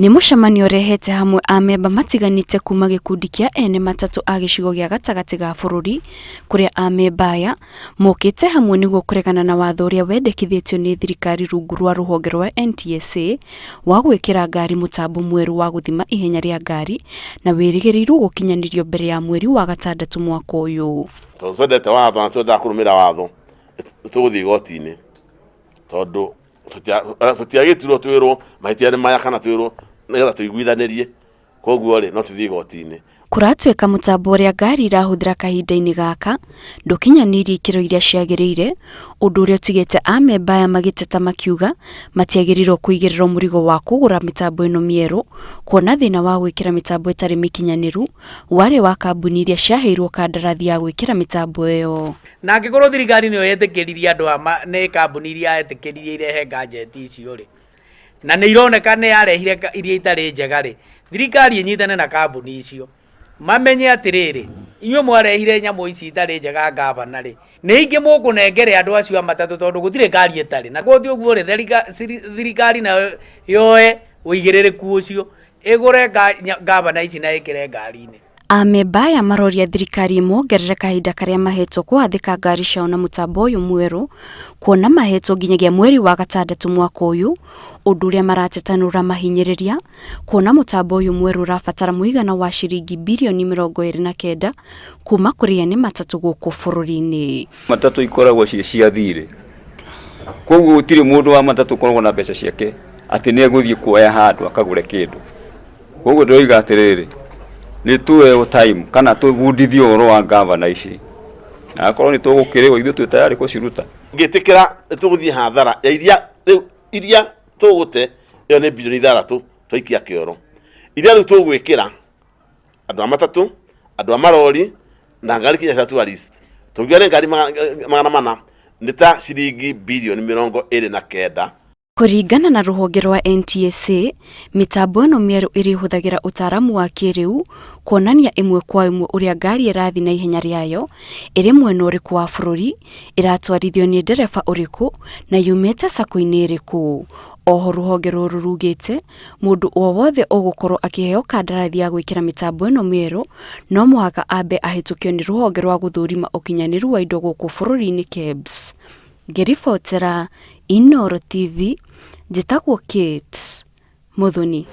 Nĩ mũcemanio ũrehete hamwe amemba matiganĩte kuma gĩkundi kĩa ene matatũ a gĩcigo gĩa gatagatĩ ga bũrũri, kũrĩa amemba aya mokĩte hamwe nĩguo kũregana na watho ũrĩa wendekithĩtio nĩ thirikari rungu rwa rũhonge rwa NTSA wa gwĩkĩra ngari mũtambo mwerũ wa gũthima ihenya rĩa ngari na wĩrĩgĩrĩirwo gũkinyanĩrio mbere ya mweri wa gatandatũ mwaka ũyũ. Tondũ twendete watho na twendaga kũrũmĩrĩra watho, tũgũthiĩ igoti-inĩ tondũ tũtiagĩtirwo twĩrwo mahĩtia nĩ maya kana twĩrwo nĩgetha tũiguithanĩrie, koguo rĩ no tũthiĩ igoti-inĩ. Kũratuĩka mũtambo ũrĩa ngari irahũthĩra kahinda-inĩ gaka ndũkinyanĩirie ikĩro iria ciagĩrĩire, ũndũ ũrĩa ũtigĩte amemba aya magĩteta makiuga matiagĩrĩirwo kũigĩrĩrwo mũrigo wa kũgũra mĩtambo ĩno mĩerũ, kuona thĩna wa gwĩkĩra mĩtambo ĩtarĩ mĩkinyanĩru warĩ wa kambuni iria ciaheirwo kandarathi ya gwĩkĩra mĩtambo ĩyo. Na angĩkorwo thirikari nĩyo yetĩkĩririe andũ aya, nĩ kambuni iria yetĩkĩririe irehe gadget icio rĩ, na nĩ ironeka nĩ yarehire iria itarĩ njega rĩ, thirikari ĩnyitane na kambuni icio, mamenye atĩrĩrĩ, inyuĩ mwarehire nyamũ ici itarĩ njega ngavana rĩ, nĩ ingĩ mũkũnengere andũ acio a matatũ tondũ gũtirĩ ngari ĩtarĩ. Na korwo ti ũguo rĩ, thirikari nayo yoe ũigĩrĩrĩku ũcio, ĩgũre ngavana ici na ĩkĩre ngari-inĩ. Amemba aya maroria thirikari ĩmongerere kahinda karĩa mahetwo kũathĩka ngari ciao na mũtambo ũyũ mwerũ, kuona mahetwo nginyagia mweri wa gatandatũ mwaka ũyũ, ũndũ ũrĩa marateta nĩ ũramahinyĩrĩria, kuona mũtambo ũyũ mwerũ ũrabatara mũigana wa ciringi birioni 29 kuma kũrĩ ene matatũ gũkũ bũrũri-inĩ. Matatũ ikoragwo ciĩ cia thirĩ, koguo gũtirĩ mũndũ wa matatũ ũkoragwo na mbeca ciake atĩ nĩ egũthiĩ kuoya handũ akagũre kĩndũ. Koguo ndĩroiga atĩrĩrĩ, nĩ tũheo time kana tũbundithio ũhoro wa ngavana ici, na akorwo nĩ tũgũkĩrĩhwo ithuĩ twĩ tayari gũciruta. Ngĩtĩkĩra nĩ tũgũthiĩ hathara ya iria rĩu iria tũgũte ĩyo nĩ bilioni 6 twaikia kĩoro. Iria rĩu tũgwĩkĩra andũ a matatũ, andũ a marori na ngari kinya cia tourist, tũngiuga nĩ ngari 400 nĩ ta ciringi bilioni 29. Kũringana na rũhonge rwa NTSA, mĩtambo ĩno mĩerũ ĩrĩhũthagĩra ũtaaramu wa kĩrĩu kuonania ĩmwe kwa ĩmwe ũrĩa ngari ĩrathiĩ na ihenya rĩayo, ĩrĩ mwena ũrĩkũ wa bũrũri, ĩratwarithio nĩ ndereba ũrĩkũ na yumĩte sacco-inĩ ĩrĩkũ. Oho rũhonge rũrũ rugĩte mũndũ o wothe ũgũkorwo akĩheo kandarathi ya gwĩkĩra mĩtambo ĩno mĩerũ no mũhaka ambe ahĩtũkio nĩ rũhonge rwa gũthũrima ũkinyanĩru wa indo gũkũ bũrũri-inĩ KEBS. Ngĩribotera Inooro TV, njĩtagwo Kate Muthoni.